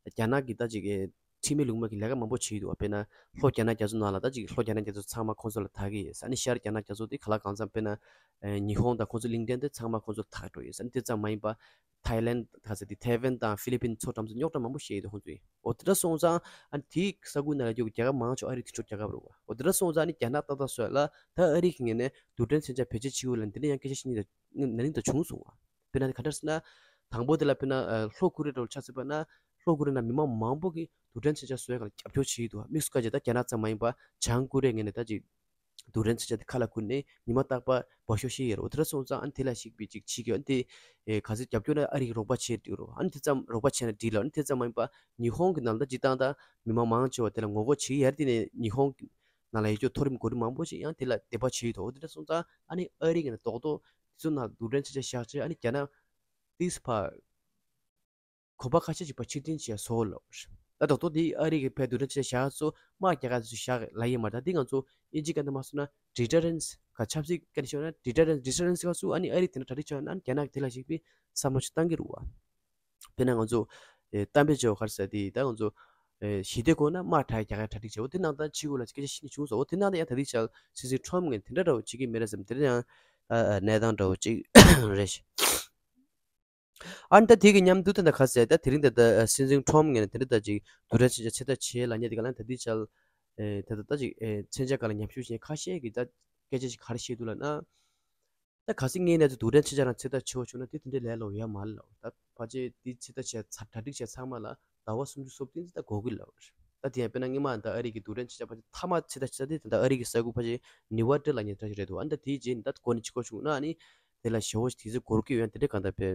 རྒྱ་ནག་གི་ད་ཅིག་ཨེ་ཁྲིམས་མེད་ལུགས་མེད་ཀྱི་ལས་ཀ་མང་པོ་བྱེད་ཀྱི་འདུག་བ། དཔེར་ན་ལྷོ་རྒྱ་ནག་རྒྱ་མཚོ་ནང་ལ་ད་ཅིག་ལྷོ་རྒྱ་ནག་རྒྱ་མཚོ་ཚང་མ་ཁོང་ཚོ་ལ་ཐག་གི་ཡོད་ས། ཨ་ནི་ཤར་རྒྱ་ནག་རྒྱ་མཚོ་དེ་ག་ལ་གང་འཚམ་དཔེར་ན་ཨེ་ཉི་ཧོང་དང་ཁོང་ཚོ་གླིང་ཕྲན་དེ་ཚང་མ་ཁོང་ཚོ་ལ་ཐག་འགྲོ་ཡོད་ས། ཨ་ནི་དེ་ཙམ་མ་ཡིན་པ་ཐའི་ལན་ག་ཚོད་དེ་ཐའེ་ཝན་དང་ཧྥི་ལི་པིན་མཚོ་འགྲམ་ཚོ་རྙོག་དྲ་མང་པོ་བཤད་ཡོད་འདུག་ཁོང་ཚོས། འོ་དེ་འདྲ་སོང་ཙང་ཨ་ནི་དེའི་ས་ཁུལ་ནང་ལ་ཡོད་རྒྱལ་ཁབ་མང་ཆེ་བ་ཨ་རི་དེ་ཚོ་རྒྱལ་ཁབ་རེད་བ། འོ་དེ་འདྲ་སོང་ཙང་ཨ་ནི་རྒྱ་ནག་ཏག་ཏག་བཟོས་ལ་ད་ཨ་རི་གི་ངོས་ནས་རྡུལ་ཕྲན་མཚོན་ཆ་བེད་སྤྱོད་བྱེད་དགོས་ལ་འདི་འདྲ་ཡང་སྐད་ཆ་བཤད་མཁན་ད་ན་ནིང་ད་བྱུང་སོང་བ། དཔེར་ན་ག་འདྲ་ཟེར་ན། དང་པོ་དེ་ལ་དཔེར་ན་ཨ་ལྷོ་ཀོ་རི་ཡ་འདྲ་བོ་ཆ་མཚོན་པ་ན་ལྷོ་ཀོ་རི་ཡ་ནང་མི་མང་མང་པོ་གིས་རྡུལ་ཕྲན་མཚོན་ཆ་བཟོ་ཡ་ག་ལ་རྒྱབ་སྐྱོར་བྱེད་ཀྱི་འདུག་དམིགས་སུ་བཀར་བྱས་ད་རྒྱ་ནག་ཙམ་མ་ཡིན་པ་བྱང་ཀོ་རི་ཡའི་ངོས་ནས་ད་ཅིག་རྡུལ་ཕྲན་མཚོན་ཆ་དེ་ཁ་ལ་ཁུར་ནས་ཉི་མ་རྟག་པར་འབར་ཤོག་བཤད་ཡོད་རེད། འོ་དེ་འདྲ་སོང་ཙང་ཨ་ནི་དེ་ལ་གཞིགས་པའི་ཅིག་བྱེད་ཀྱི་ཡོད། ཨ་ནི་དེ་ཨེ་ག་ཚོད་རྒྱབ་སྐྱོར་ན་ཨ་རི་གིས་རོགས་པ་བྱེད་འགྲིག་རོ། ཨ་ནི་དེ་ཙམ་རོགས་པ་བྱས་ན་འགྲིག་ལ། ཨ་ནི་དེ་ཙམ་མ་ཡིན་པ་ཉི་ཧོང་གི་ནང་ད་སྤྱིར་བཏང་ད་མི་མང་མང་ཆེ་བ་དེ་ལ་ངོ་རྒོལ་བྱེད་ཀྱི་ཡོད་རེད། དེ་ནས་ཉི་ཧོང་གི་ནང་ལ་ཡོད་རྒྱུ་མཐོ་རིམ་འགོ་ཁྲིད་མང་པོ་ཞིག་ཡང་དེ་ལ་དད་པ་བྱེད་ཀྱི་འདུག་འོ་དེ་འདྲ་སོང་ཙང་ཨ་ནི་ཨ་རི་གིས་ན་རྡོག་རྡོག་དེ་ཚོ་ནང་རྡུལ་ཕྲན་མཚོན་ཆ་བཞག་བྱས་ཨ་ནི་རྒྱ་ནག་ཏིས་ཕར་གོམ་པ་ཁ་ཤས་ཅིག་ཕར་ཕྱིར་འཐེན་བྱས་བཟོ་ལབ། ད་རྡོག་རྡོག་དེ་ཨ་རི་གིས་ཕར་རྡུལ་ཕྲན་མཚོན་ཆ་བཞག་ཚོ་དམག་རྒྱག་ག་ཚོ་བཞག་ལབ་ཡོད་མ་རེད། ད་དེ་ང་ཚོ་དབྱིན་ཇིའི་སྐད་ནང་མ་སོང་ན་ཌི་ཊར་རེན་སི་ག་ཆབ་སྲིད་སྐད་ནས་ཤོད་ན་ཌི་ཊར་རེན་སི། ཌི་ཊར་རེན་སི་སྐབས་སུ་ཨ་ནི་ཨ་རི་དེ་འདྲ་གྲ་སྒྲིག་བྱས་ན་རྒྱ་ནག་དེ་ལ་གཞིགས་པའི་བསམ་བློ་ཞིག་བཏང་གི་རེད་བ། དཔེར་ན་ང་ཚོ་ཨེ་གཏམ་དཔེ་བྱེད་པ་ག་རེ་ཟེར་དེ་ད་ང་ཚོ་ཨེ་ཞི་བདེ་དགོས་ན་དམག་དྲག་རྒྱག་ག་གྲ་སྒྲིག་བྱེད། འོ་དེ་ནང་ད་ཕྱི་གོ་ལ་སྐད་ཆ་བཤད་ནས་བྱུང་སོང་། འོ་དེ་ནང་ད་ཡང་ད་ལྟའི་ཆར་སྲིད་འཛིན་ཊམ་ངོས་དེ་འདྲ་འདྲ་བོ་བྱེད་ཀྱི་མེད་རེད་བསམ། དེ་འདྲ་ཡང་ད་གནས་སྟངས་འདྲ་བོ་ཅིག་རེད་ཤག་ཨ་ནི་ད་དེ་གི་མཉམ་དུ་ད་ད་ག་ཟེར་ད་དེ་རིང་ད་ད་སྲིད་འཛིན་ཁྲོམ་ངོས་ནས་དེ་འདྲ་ད་ཅིག་རྡུལ་ཕྲན་མཚོན་ཆ་ཚོད་ལྟ་བྱེད་ལབ་མཁན་དེ་ག་ལ་ད་དེ་ཆ་ལ་ད་ད་ད་ཅིག་མཚོན་ཆ་སྒང་ལ་ཉམས་ཞིབ་བྱེད་མཁན་ཁ་ཤས་ཀྱིས་ད་སྐད་ཆ་ཞིག་ག་རེ་བཤད་འདུག་ལབ་ན། ད་གལ་སྲིད་ངས་ནས་ཚོ་རྡུལ་ཕྲན་མཚོན་ཆ་རང་ཚོད་ལྟ་བྱེད་འོ་བྱུང་ན་དེ་དེ་འདྲའི་ལས་སླ་པོ་ཡོད་མ་རེད་ལབ། ད་ཕལ་ཆེར་དེ་ཚོད་ལྟ་བྱས་ཚར་གྲ་སྒྲིག་བྱས་ཚང་མ་ལ་ཟླ་བ་སུམ་ཅུ་སོ་བདུན་ཙམ་ད་འགོར་གི་ལབ། ད་དེ་ཡང་དཔེར་ན་སྔོན་མ་ད་ཨ་རི་གི་རྡུལ་ཕྲན་མཚོན་ཆ་ཕལ་ཆེར་མཐའ་མ་ཚོད་ལྟ་བྱེད་ས་དེ་ད་ཨ་རི་གི་ས་ཁུལ་ཕལ་ཆེར་ནེ་ཝ་ཌ་ལབ་མཁན་འདྲ་ཞིག་རེད་འདུག་ཨ་ནི་ད་དེའི་རྗེས་ནས་ད་འགོར་ནས་ཕྱིར་འཁོར་བྱུང་ན་ཨ་ནི་དེ་ལ་ཞེ་པོ་ཞིག་དུས་ཚོད་འགོར་གི་ཡོད། དེ་འདྲ་གང་ལྟར་དཔེ་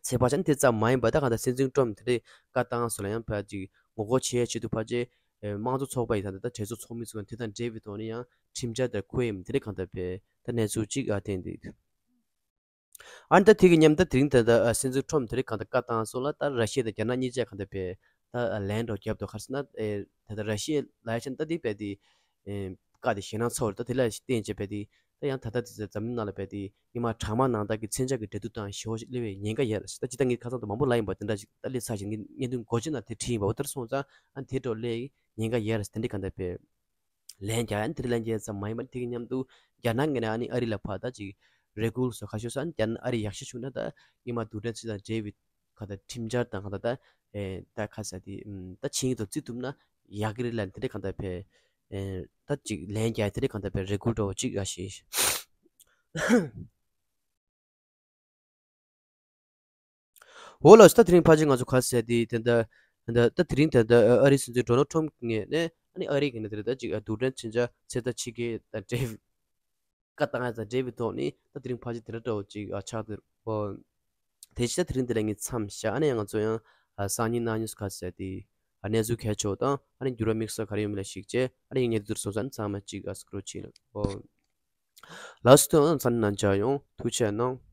ཚད་པ་ཆ་ནི་དེ་ཙམ་མ་ཡིན་པ་ད་གང་ལྟར་སྲིད་འཛིན་ཁྲོམ་དེ་འདྲའི་བཀའ་བཏང་སོགས་ལ་ཡང་ཕལ་ཅིག་ངོ་རྒོལ་བྱེད་ཡས་ཆེད་དུ་ཕལ་ཆེར་དམངས་གཙོ་ཚོགས་པ་ཡི་ད་ལྟ་གྲོས་ཚོགས་ཚོགས་མི་ཚོ་དེ་དང་འབྲེལ་བའི་ཐོག་ནས་ཡང་ཁྲིམས་འཆར་དང་ཁོ་ཡི་དེ་འདྲ་གང་ལྟར་དཔེ་ད་གནས་ཚུལ་ཅིག་ཨ་བསྟན་འདུག་ཨ་ནི་ད་དེ་གི་མཉམ་ད་དེ་རིང་ད་ད་སྲིད་འཛིན་ཁྲོམ་དེ་རིང་གང་ལྟར་བཀའ་བཏང་སོང་ལ་ད་ར་ཤི་ཡ་དང་རྒྱ་ནག་གཉིས་ཆ་གང་ལྟར་དཔེ་ད་ལན་འདྲ་བརྒྱབ་འདུག་ག་རེ་ཟེར་ན་ད་ད་ར་ཤི་ཡ་ལ་ཡ་ཆ་ད་དེ་དཔེ་དེ་བཀའ་དེ་ཞེད་སྣང་ཚ་བོ་རེད། ད་དེ་ལ་བརྟེན་བྱས་དཔེ་དེ་ད་ཡང་ད་ལྟ་དེ་ཚོ་འཛམ་གླིང་ནང་ལ་དཔེ་དེ་སྔོན་མ་གྲང་དམག་ནང་ལྟར་གྱི་མཚོན་ཆ་གི་འབྲེལ་གཏུག་དང་ཞེ་པོ་ཞིག་སླེབས་པའི་ཉེན་ཁ་ཡོད་རེད། ད་ཅི་ད་ངས་ཁ་སང་དུ་མང་པོ་ལབ་ཡིན་པ་དེ་འདྲ་ཞིག་ད་སླེབས་ཚར་ཞིག་ངས་བརྙན་ཐུང་འགོ་བརྗོད་ནང་དེ་བྲིས་ཡིན་པ་འོ་དེར་སོང་ཙང་ཨ་དེ་འདྲ་སླེབས་ཉེན་ཁ་ཡོད་རེད། དེ་འདྲ་གང་ལྟར་དཔེ། ལན་རྒྱག་ཡ་ནི་དེ་རིང་ལན་རྒྱག་ཡ་ཙམ་མ་ཡིན་པར་དེ་གི་མཉམ་དུ་རྒྱ་ནག་ངོས་ནས་ཨ་ནི་ཨ་རི་ལ་ཕར་ད་ཅིག་རེ་སྐུལ་སོགས་ཁ་ཤས་སོགས་ཨ་ནི་རྒྱ་ནག་ཨ་རི་ཡག་ཤོས་བྱུང་ན་ད་སྔོན་མ་རྡུལ་ཕྲན་ཚོད་ལྟ་དང་འབྲེལ་བའི་ཁ་ད་ཁྲིམས་འཆར་དང་ཁ་ད་ད་ཨེ་ད་ཁ་ས་དེ་ཨམ་ད་ཆིངས་ཡིག་དང་རྩིས་ཐུབ་ན་ཡག་གི་རེད་ལབ་དེ་འདྲ་གང་ལྟར་ཕེ་ཨེ་ད་ཅིག་ལན་རྒྱག་ཡ་དེ་འདྲ་གང་ལྟར་ཕེ་རེ་སྐུལ་འདྲ་བོ་ཅིག་ཨ་ཤེས། འོ་ལགས་སོ། ད་དེ་རིང་ཕལ་ཆེར་ང་ཚོ་ག་ཟེར་དེ་དེ་འདྲ་ད་ད་དེ་རིང་ད་ད་ཨ་རིའི་སྲིད་འཛིན་ཌོ་ནལ་ཁྲོམ་ངོས་ནས་ཨ་ནི་ཨ་རི་གི་ནས་དེ་རེད་ད་ཅིག་རྡུལ་ཕྲན་མཚོན་ཆ་ཚོད་ལྟ་བྱེད་མཁན་དང་འབྲེལ་བཀའ་བཏང་ཡ་དང་འབྲེལ་བའི་ཐོག་ནས་ད་དེ་རིང་ཕལ་ཆེར་དེ་འདྲ་འདྲ་བོ་ཅིག་ཨ་ཆགས་འདུག་ཨོ། དེ་བཞིན་ད་དེ་རིང་འདི་ལ་ངས་མཚམས་བཞག་ཨ་ནི་ང་ཚོ་ཡང་ཨ་སང་ཉིན་གནངས་ཉིན་སུ་ག་ཟེར་དེ་ཨ་གནས་ཚུལ་གལ་ཆེ་བ་དང་ཨ་ནི་འགྱུར་བ་དམིགས་བསལ་ག་རེ་ཡོད་མེད་ལ་གཞིགས་བྱས་ཨ་ནི་ངས་འདི་ཚོར་སོང་ཙང་ཚང་མ་ཅིག་ཨ་སུ་ཀྲོ་བྱེད་ལ་ཨོ། ལགས་སོ། ཐུགས་རྗེ་གནང་། མཚམས་ནང་མཇལ་ཡོང་། ཐུགས་རྗེ་གནང་།